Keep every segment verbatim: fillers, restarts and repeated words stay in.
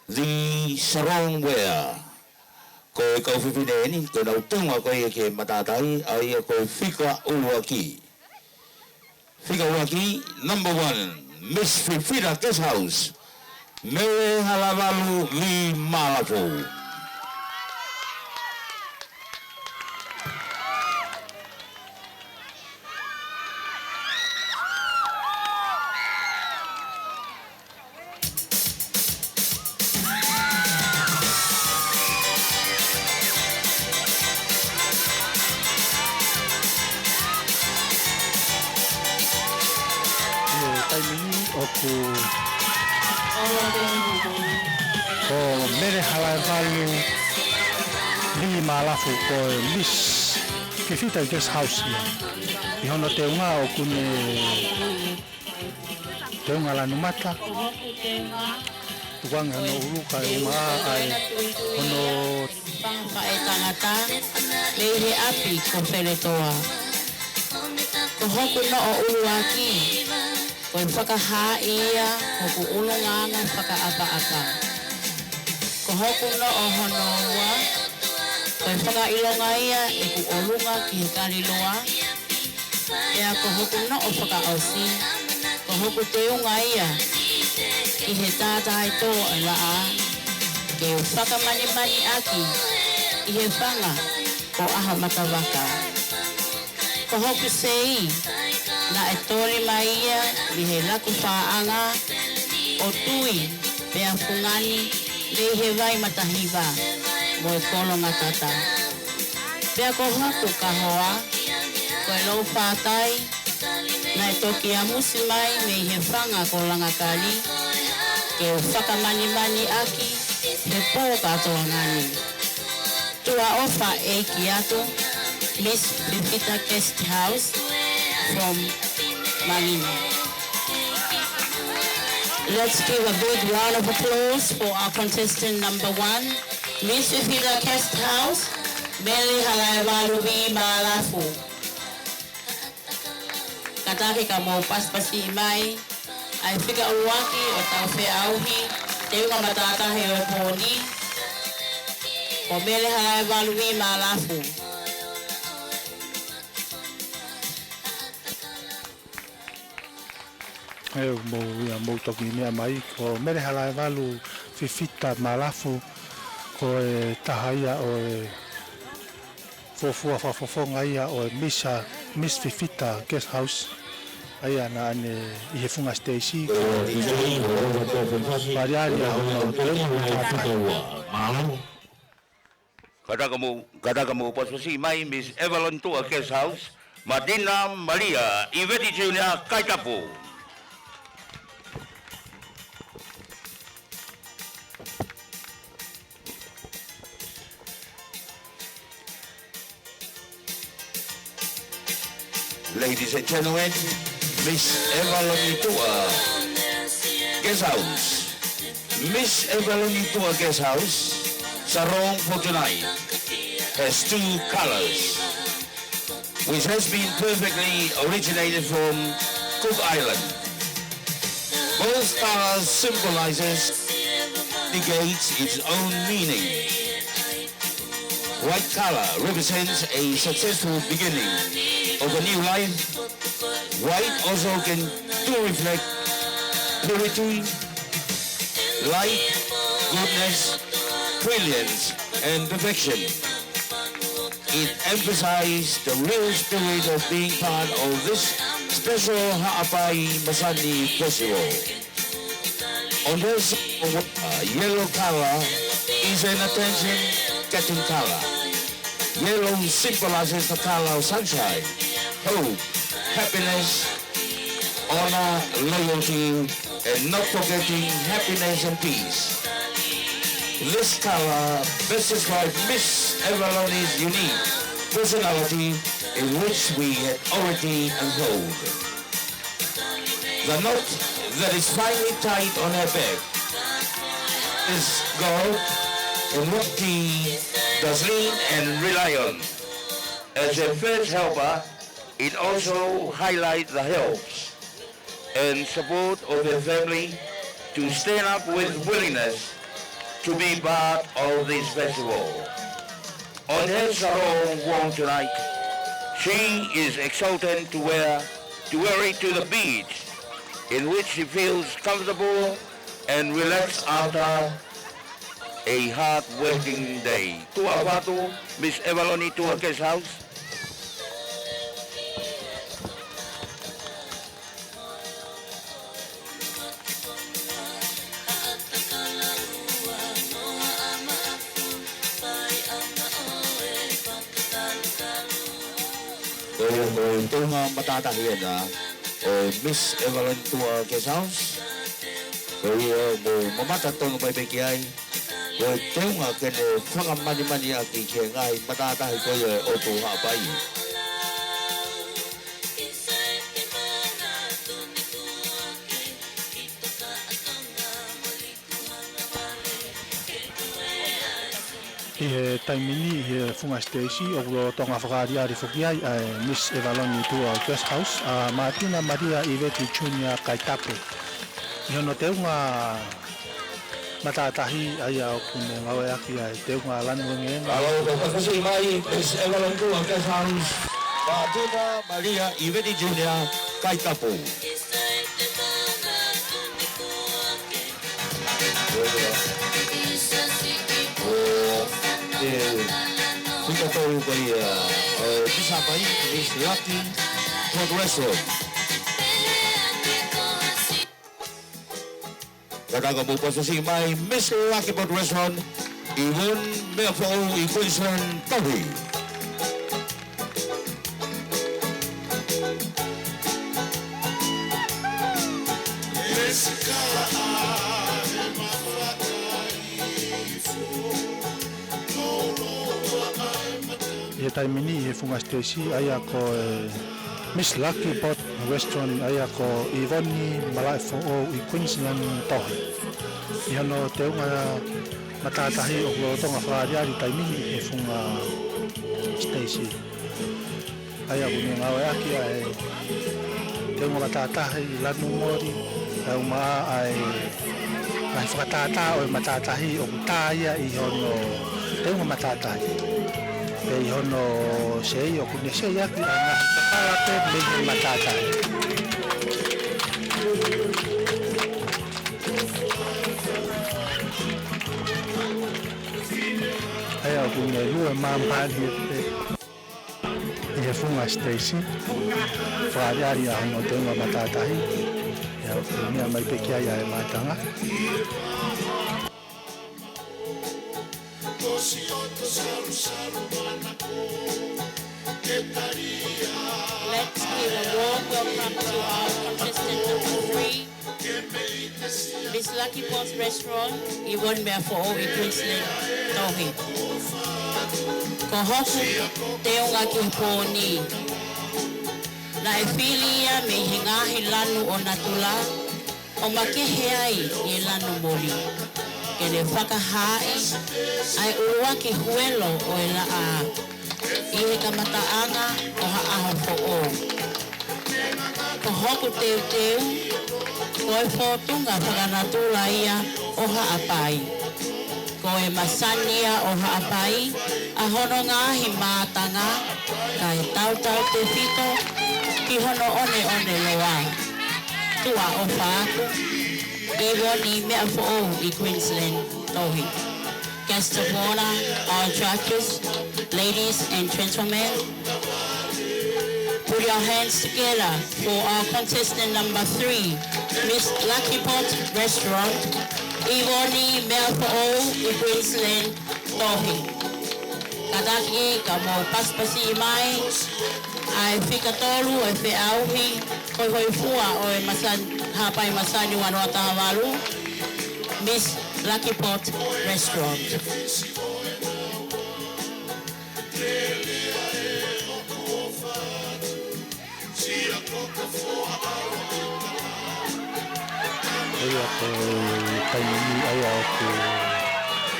The Sarong Wear. Ko e kau fefine ʻeni, ko ʻenau tuʻunga ko ia ki he matātahi, ʻa ia ko e fika ʻuluaki. Fika ʻuluaki, number one, Miss Fifita Guest House, Mele Halavalu Vimalafu. ʻI he taimi ni ʻoku ko Mele Halavalu Vimalafu ko e Miss Fifita Guest House ia. ʻI hono teunga ʻoku ne teunga lanu mata. Tukuange hono ʻulu kae ʻumaʻā ʻa e hono fanga faʻētangata mei he ʻapi ko Feletoa. Ko hoku noʻo ʻuluaki, ko e fakahaaʻi ia hoku ʻulungaanga fakaʻapaʻapa. Ko hoku noʻo hono ua, ko e fakaʻilonga ia ʻeku ʻolunga ki he kalilua. Pea ko hoku noʻo fakaʻosi, ko hoku teunga ia ki he tātāito e laʻā, ke u fakamanimani ʻaki ʻi he fanga ko ʻAhomatavaka. Ko hoku sei, naʻe toli mai ia mei he laku faʻanga ʻo tui pea fungani mei he vai matahiva mo e kolonga tata. Pea ko hoku kahoa, ko e lou fātai, naʻe toki amusi mai mei he fanga ko Langakali, ke u fakamanimani ʻaki he pō kātoanga ni. Tuʻa ʻofa ʻeiki atu, Miss Fifita Guest House from Mangina. Let's give a big round of applause for our contestant number one, Miss Fifita Guest House, Mele Halaevalu Vimalafu. Kātaki ka mou pasipasiʻi mai ʻa e fika ʻuluaki ʻo ʻetau feʻauhi teunga matātahi ʻo e pō ni, ko Mele Halaevalu Vimalafu. ʻE, mou ia, mou toki meʻa mai, ko Mele Halaevalu Fifita Malafu, ko e taha ia ʻo e fuofua fakafofonga ia ʻo e Miss, Miss Fifita Guest House. ʻA ia naʻa ne ʻi he funga siteisi, ko e aliali ʻa hono teunga matātahi. Mālō. Kātaki ka mou, kātaki ka mou pasipasiʻi mai, Miss Evelyn Tuʻa Guest House, Matina Malia, ʻIveti Junior Kaitapu. Ladies and gentlemen, Miss Evelyn Tuʻa Guest House. Miss Evelyn Tuʻa Guest House, sarong for tonight, has two colors, which has been perfectly originated from Cook Island. Both colors symbolizes, negates its own meaning. White color represents a successful beginning of a new life. White also can do reflect purity, light, goodness, brilliance, and perfection. It emphasizes the real spirit of being part of this special Haʻapai Masani Festival. On this, uh, yellow color is an attention-getting color. Yellow symbolizes the color of sunshine, hope, happiness, honor, loyalty, and not forgetting happiness and peace. This color best describes Miss Avaloni's unique personality, in which we had already unfold. The knot that is finely tied on her back is gold, and what she does lean and rely on as her first helper, it also highlights the helps and support of her family to stand up with willingness to be part of this festival. On her sarong gown tonight, she is exalted to wear, to wear it to the beach, in which she feels comfortable and relaxed after a hard working day. Tuʻa ʻofa atu, Miss Evaloni Tua Guest House. Ko ia ko e teunga matātahi ena ʻo Miss Evaloni Tua Guest House. Ko ia ʻoku mamata tonu mai pē ki ai, ko e teunga ke ne fakamanimani ʻaki ki he ngaahi matātahi ko ia ʻo e ʻOtu Haʻapai. ʻI he taimi ni, ʻi he funga siteisi, ʻoku lolotonga fakaʻaliʻali foki ai ʻa e Miss Evaloni Tua Guest House, ʻa Mātina Malia ʻIveti Junior Kaitapu. ʻI hono teunga matātahi, ʻa ia ʻoku ne ngāueʻaki ʻa e teunga lanu engeenge. Mālō, fakafeʻiloaki mai, Miss Evaloni Tua Guest House, Mātina Malia ʻIveti Junior Kaitapu. Ko e fika tolu ko ia ʻo e Miss Haʻapai, Miss Lucky Port Western. Kātaki mou pasipasi mai, Miss Lucky Port Western, ʻIvoni Meʻafoʻou ʻi Queensland, Tohi. ʻI he taimi ni, ʻi he funga siteisi, ʻa ia ko e Miss Lucky Port Western, ʻa ia ko ʻIvoni Malaʻefoʻou ʻi Queensland, Tohi. ʻI hono teunga matātahi, ʻoku lolotonga fakaʻaliʻali taimi ni ʻi he funga siteisi. ʻA ia ʻoku ne ngāueʻaki ʻa e teunga matātahi lanu moli, ʻa e uma ʻa e ngaahi fakatātā ʻo e matātahi ʻoku tā ia ʻi hono teunga matātahi. Pea ʻi hono sei ʻoku ne sei ʻaki ʻa e ngaahi kapala pē mei he matātahi. ʻA ia ʻoku ne lue māmani pē ʻi he funga siteisi, fakaʻaliʻali ʻa hono teunga matātahi, ʻa ia ʻoku meʻa mai pē ki ai ʻa e mātanga. Let's give a warm welcome to our contestant number three. Miss Lucky Port Western, ʻIvoni Meʻafoʻou ʻi Queensland, Tohi. Ko hoku teunga ki he pō ni, naʻe fili ia mei he ngaahi lanu ʻo natula, ʻo makehe ai ʻi he lanu moli, ke ne fakahaaʻi ʻa e ʻuluaki huelo ʻo e laʻā ʻi he kamataʻanga ʻo ha ʻaho foʻou. Ko hoku teuteu, ko e fōtunga fakanatula ia ʻo Haʻapai. Ko e masani ia ʻo Haʻapai, ʻa hono ngaahi mātanga, kae tautautefito ki hono ʻoneʻone loa. Tuʻa ʻofa atu, ʻIvoni Meʻafoʻou ʻi Queensland, Tohi. Guests of honor, our judges, ladies and gentlemen, put your hands together for our contestant number three, Miss Lucky Port Western, ʻIvoni Meʻafoʻou ʻi Queensland, Tohi. Kātaki ka mou pasipasi mai, ʻa e fika tolu ʻo e feʻauhi, hoihoifua ʻo e masan-, Haʻapai masani ua noa taha valu, Miss Lucky Port Western. ʻA ia ko e taimi ni ʻa ia ʻoku,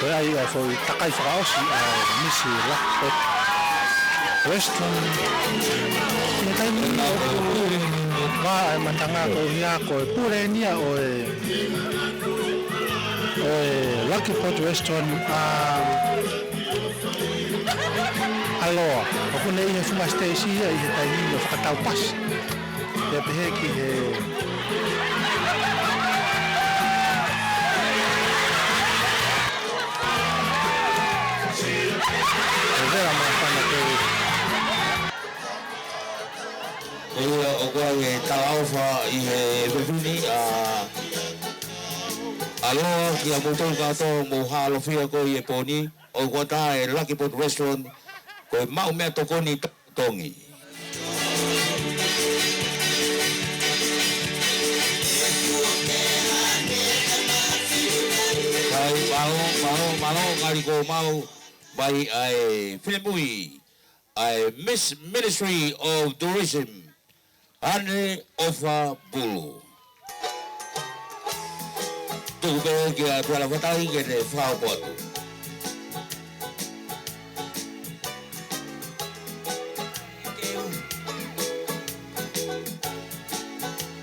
ko ia ʻa e foʻi takai fakaʻosi ʻa e Miss Lucky Port Western. ʻI he taimi ni ʻoku vā ʻa e mātanga ko ia ko e pule ni ia ʻo e, ʻo e Lucky Pot Restaurant, ʻa, ʻa Loa. ʻOku ne ʻi he funga siteisi ia ʻi he taimi ʻo fakatau pasi. Pea pehē ki he, he vela māfana pē. ʻIo, ʻoku ʻi ai e talaʻofa ʻi he efiafi ni, ʻa, ʻa Loa, kiate kimoutolu kātoa ʻoku mou hālofia ko ē he pō ni, ʻoku ʻatā e Lucky Pot Restaurant, ko e maʻu meʻatokoni tongi. Kae mālō, mālō, mālō, ngali ko mau, mai ʻa e finemui ʻa e Miss Ministry of Tourism, Ane ʻOfa Pulu. Tuku pē kia Tuala Fatai ke ne fakahopo atu.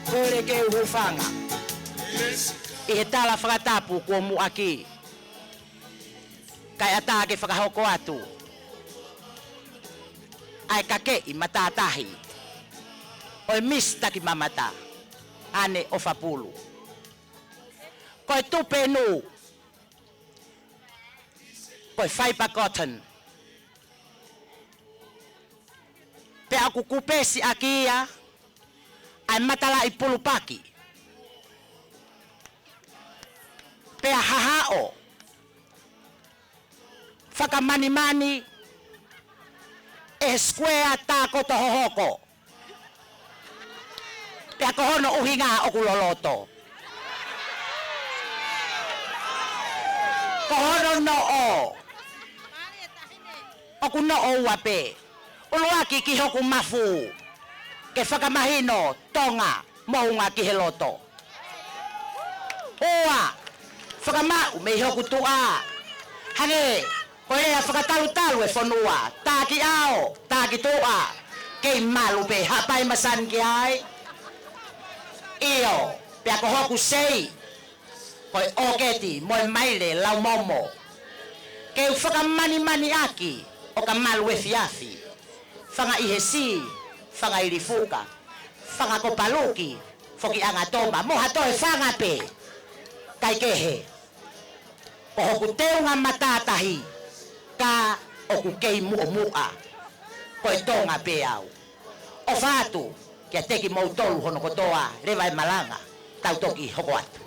Kole ke u hūfanga ʻi he tala fakatapu kuo muʻaki, kae ʻatā ke fakahoko atu ʻa e kakeʻi matātahi ʻo e Miss Takimamata, Ane ʻOfa Pulu. Ko e tupenu, ko e fibre cotton. Pea ʻoku kupesi ʻaki ia ʻa e matalaʻi pulupaki. Pea hahaʻo fakamanimani ʻe he sikuea tākoto hohoko. Pea ko hono ʻuhinga ʻoku loloto. Ko hono noʻo ʻoku noʻo ua pē. ʻUluaki ki hoku mafu, ke fakamahino Tonga moʻunga ki he loto. Ua, fakamaʻu mei hoku tuʻa. Hangē ko e lea fakatalutalu e fonua, tā ki ʻao, tā ki tuʻa, kei malu pē Haʻapai Masani ki ai. ʻIo, pea ko hoku sei, ko e ʻōketi mo e maile laumomo. Ke u fakamanimani ʻaki ʻo ka malu efiafi. Fanga ʻi he sī, fanga ʻi Lifuka, fanga ko Paluki, foki ʻAngatoma, mo ha toe fanga pē. Kaikehe, ko hoku teunga matātahi, ka ʻoku kei muʻomuʻa, ko e Tonga pē au. ʻOfa atu kiate kimoutolu hono kotoa, leva e malanga, tau toki hoko atu.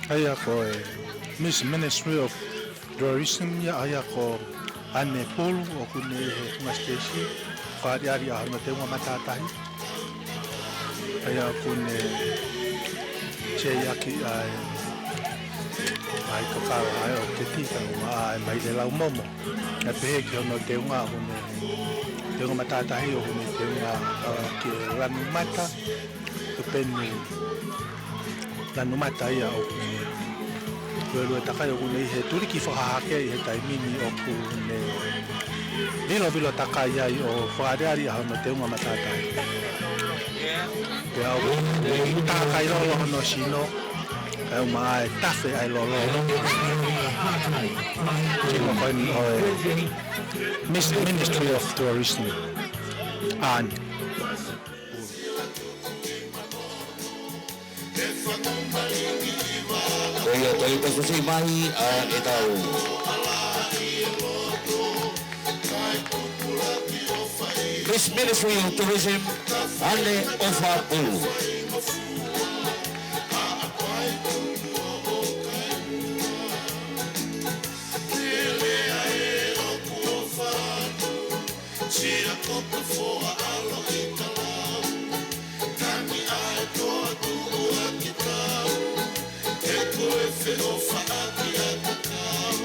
ʻA ia ko e Miss Ministry of Tourism ia, ʻa ia ko Ane Pulu, ʻoku ne ʻi he funga siteisi, fakaʻaliʻali ʻa hono teunga matātahi. ʻA ia ʻoku ne seiʻaki ʻa e, ʻa e kakala ʻa e ʻōketi kae ʻumaʻā e maile laumomo. Kae pehē ki hono teunga, ʻoku ne teunga matātahi, ʻoku ne teunga, ʻa, ki he lanu mata, tupenu lanu mata ia ʻoku ne luelue takai, ʻoku ne ʻi he tuliki fakahahake ʻi he taimi ni, ʻoku ne vilovilo takai ai ʻo fakaʻaliʻali ʻa hono teunga matātahi. Pea ʻoku ne takai lolo hono sino, kae ʻumaʻā e tafe ʻa e lolo. Sino ko eni ʻo e Miss Ministry of Tourism. Ane. Ko ia, toe tafosi mai ʻa ʻetau Miss Ministry of Tourism, Ane ʻOfa Pulu. Sia koka foa alo i talau. Tangi ai toa tuʻu a ki tau. He ko e feʻofaʻaki a kakau.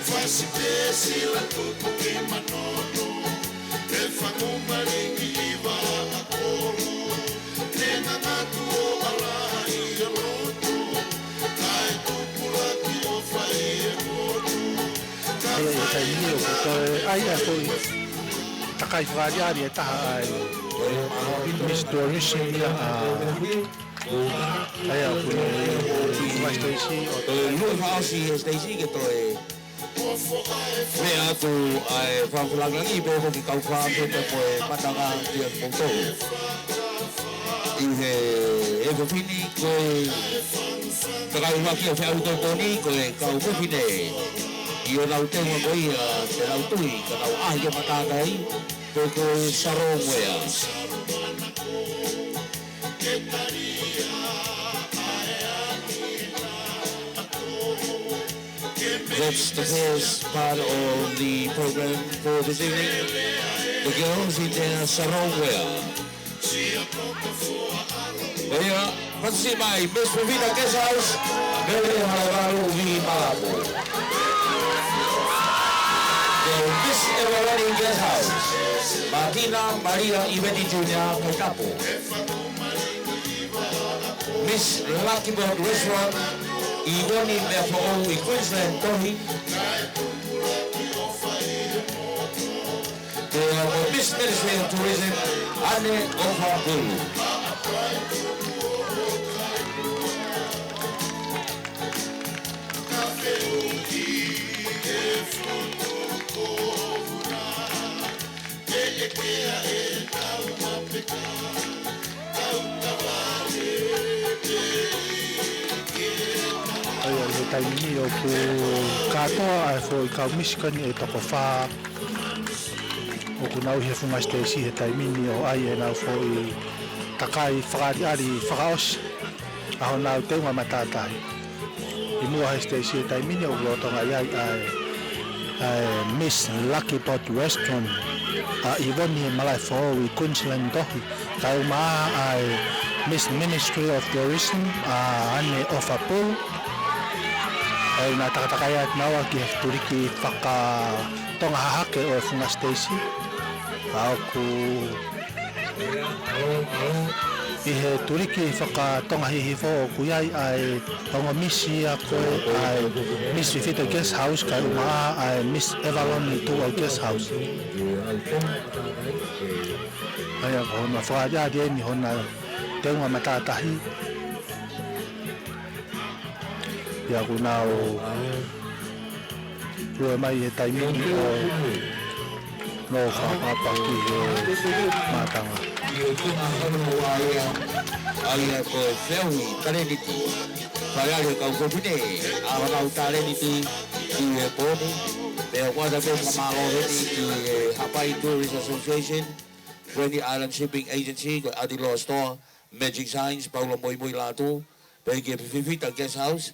Fasi pē sila tupu i manono. He fangu malingi i vā a kolo. He ngangatu o ala i a loto. Kae tupulaki ʻo fai e motu. Ka ʻI he taimi ni ʻoku toe ʻai ʻa e foʻi takai fakaʻaliʻali ʻe taha ʻa e Miss Tourism ia ʻa ia ʻoku ne ʻi he Siteisi ʻo toe lue fakaʻosi he Siteisi ke toe meʻa atu ʻa e fakalangilangi pea mo e kau fāmili pea mo e matanga kia kimoutolu. ʻI he efiafi ni ko e takaivaki ʻo e feʻauhi totonu ko e kau fefine ʻi honau teunga ko ia te nau tui ka nau ʻaʻahi ʻo matātahi pe ko e Sarong Wear. That's the first part of the program for this evening. The girls in their Sarong Wear. ʻOia, fakaʻosi mai, Miss Pevita Guest House, Mele Halavalu Vimalapu. The Miss Everlani Guest House, Martina Maria Iveti Junior Kaitapu. Miss Lucky Boat Restaurant, ʻIvoni Meafoʻou ʻi Queensland Tohi. Pea mo e Miss Ministry of Tourism, ʻAne ʻOfa Pulu. ʻA ia, ʻi he taimi ni ʻoku kātoa ʻa e foʻi kau misi ko eni ʻe toko fā ʻoku nau ʻi he funga siteisi he taimi ni ʻo ʻai ʻenau foʻi takai fakaʻaliʻali fakaʻosi ʻa honau teunga matātahi. ʻI muʻa he siteisi he taimi ni ʻoku lolotonga ʻi ai ʻa e, ʻa e Miss Lucky Boat Restaurant, ʻa ʻIvoni Malaʻefoʻou ʻi Queensland Tohi, kae ʻumaʻā ʻa e Miss Ministry of Tourism, ʻa ʻAne ʻOfa Pulu. ʻOku nau takatakai atu naua ki he tuliki fakatonga hahake ʻo e funga siteisi. Ka ʻoku ʻi he tuliki fakatonga hihifo ʻoku ʻi ai ʻa e ongo misi ia ko e ʻa e Miss Pevita Guest House kae ʻumaʻā ʻa e Miss Everlani Tuʻa Guest House. ʻA ia ko hona fakaʻaliʻali eni hona teunga matātahi. ʻIa ʻoku nau lue mai he taimi ni ʻo nofo fakaʻapaʻapa ki he mātanga. ʻA ia ko e feʻauhi talēniti. Fale ʻa e kau fefine, ʻa honau talēniti ʻi he pō ni. Pea ʻoku ʻoatu pē fakamālō heni ki he Haʻapai Tourist Association, Rainy Island Shipping Agency, ko e ʻAtiloa Store, Magic Signs, Paula Moimoi Lātū, pea ki he Pevita Guest House,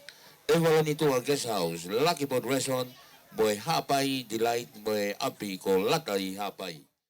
Everlani Tuʻa Guest House, Lucky Boat Restaurant, mo e Haʻapai Delight, mo e ʻapi ko Lata ʻi Haʻapai.